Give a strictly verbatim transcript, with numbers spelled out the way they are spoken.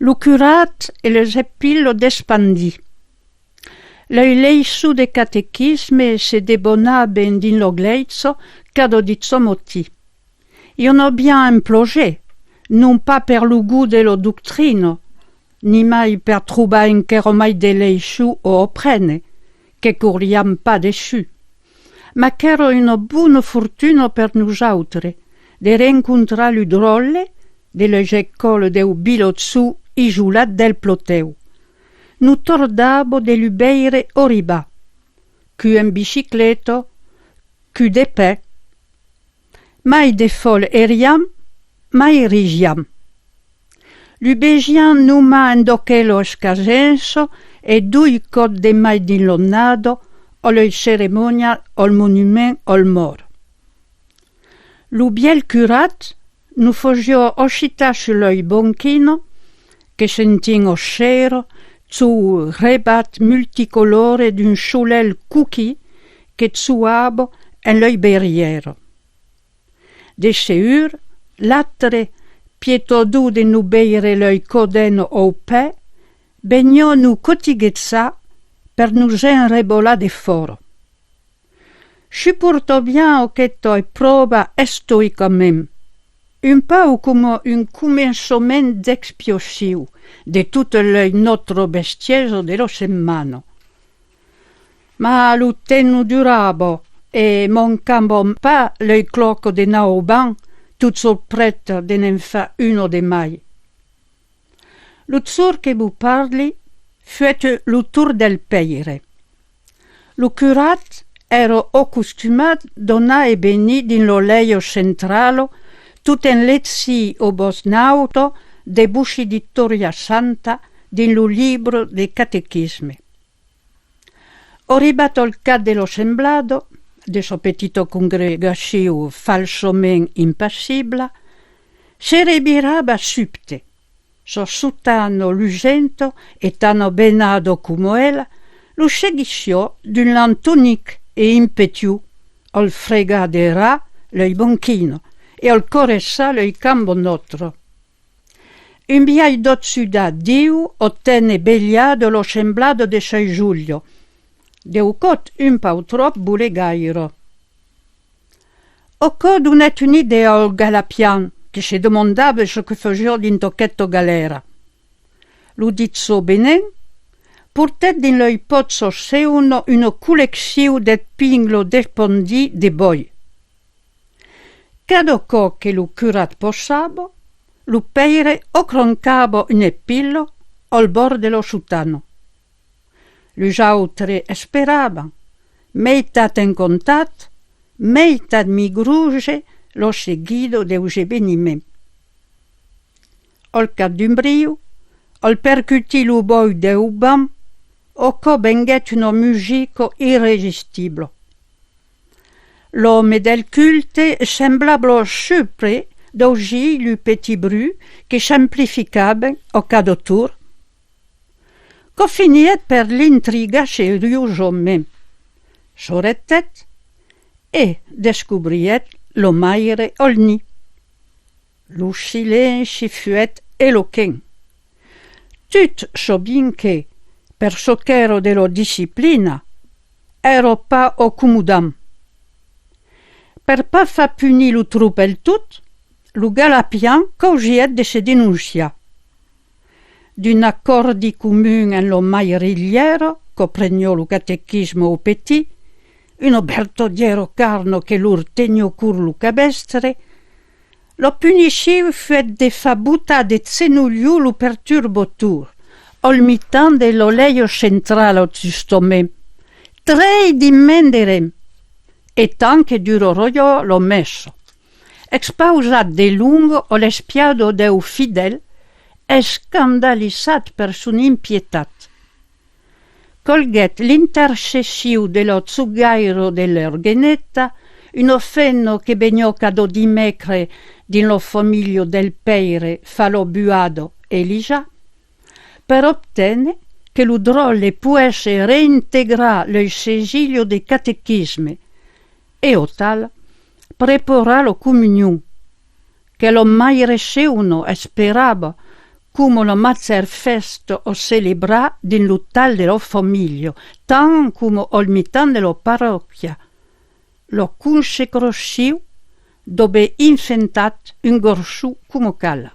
Lo curat e los epilòs d'Espandi. Lei leiçons de catequisme se debonavan dins la glèisa cada dimatin. I anava bien en plaser, non pas per lo gust de la doctrina, ni mai per trobar enquèra mai de leiçons a aprene, que corriam pas dessús, mas qu'èra una bona fortuna per nosautres de rencontrar los dròlles de las escòlas dau vilatjon isolat del platèu. Nos tardava de los veire arribar, cun en bicicleta, cun de pè. Mai de fòls eriam, mai risiam. Los vesiam nonmàs en d'aquela escasença e dos còps de mai dins l'annada a las ceremonias al monument als mòrts. Lo vièlh curat nos fasiá assitar sus las banquinas que sentián a cera lo rebat multicolore d'un solelh coquin que jogava en las verrièras. De segur, l'atre, pietós de nos veire las cadenas au pè, veniá nos cotiguejar per nos enrevolar defòra. Suportava bien aquesta epròva estoicament, un pauc coma un començament d'expiacion de totas las nòstras bestiesas de la setmana. Mas lo temps nos durava e mancavan pas las clacas de nau vents, totjorn prèstas de ne'n far una de mai. Lo jorn que vos parli fuèt lo torn del Pèire. Lo curat èra acostumat d'anar e venir dins la lèia centrala, tot en legir a votz nauta de bocins d'istòria santa dins lo libre de catequisme. Arribat al cap de l'assemblada, de sa petita congregacion falsament impassibla, se revirava subte. Sa sotana lusenta e tan avenada coma ela lo seguissiá d'un lan tonic e impetuós, al fregar d'erar las banquinas e al careçar las cambas nòstras. Un biais d'ajudar Diu a téner velhada l'assemblada de sa julha, dau còp un pauc tròp bolegaira. Aquò donèt una idèa al Galapian, que se demandava çò que fasiá dins aquesta galèra. Lo dichós venent, portèt dins las pòchas seunas una colleccion d'espinglas d'Espandi de bòsc. Cada còp que lo curat passava, lo Pèire acrancava una espila al bòrd de la sotana. Los autres esperavan, meitat encantats, meitat migroses, la seguida daus eveniments. Al cap d'un briu, al percutir lo bòsc dau vent, aquò venguèt una musica irresistibla. L'òme del culte semblava suprés d'ausir los petits bruts que s'amplificavan a cada torn. Quò finièt per l'intrigar seriosament. S'arrestèt e descobrièt la maire al nid. Lo silenci fuèt eloquent. Tot sabent que, per çò qu'èra de la disciplina, èra pas acomodant. Per pas far punir lo tropèl tot, lo Galapian causièt de se denonciar. D'un acòrdi comun en la mairilhièra qu'apreniá lo catequisme aus petits, una vertadièra carna que lor teniá cort lo cabèstre, la punicion fuèt de far botar de genolhs lo perturbator, al mitan de la lèia centrala justament, tres dins mens de ren, e tant que durariá la messa. Expausat de longa a l'espiada daus fidèls, escandalizats per son impietat. Calguèt l'intercession de la jogaira de l'organeta, una femna que veniá cada dimècres dins la familha del Pèire far la buada Elisa, per obténer que lo dròlle poguèsse reintegrar las segellas de catequisme e, atal, preparar la comunion, que la maire seuna esperava coma la màger fèsta a celebrar dins l'ostal de la familha, tant coma al mitan de la parròquia. La consecracion d'aver inventat un garçon coma cal.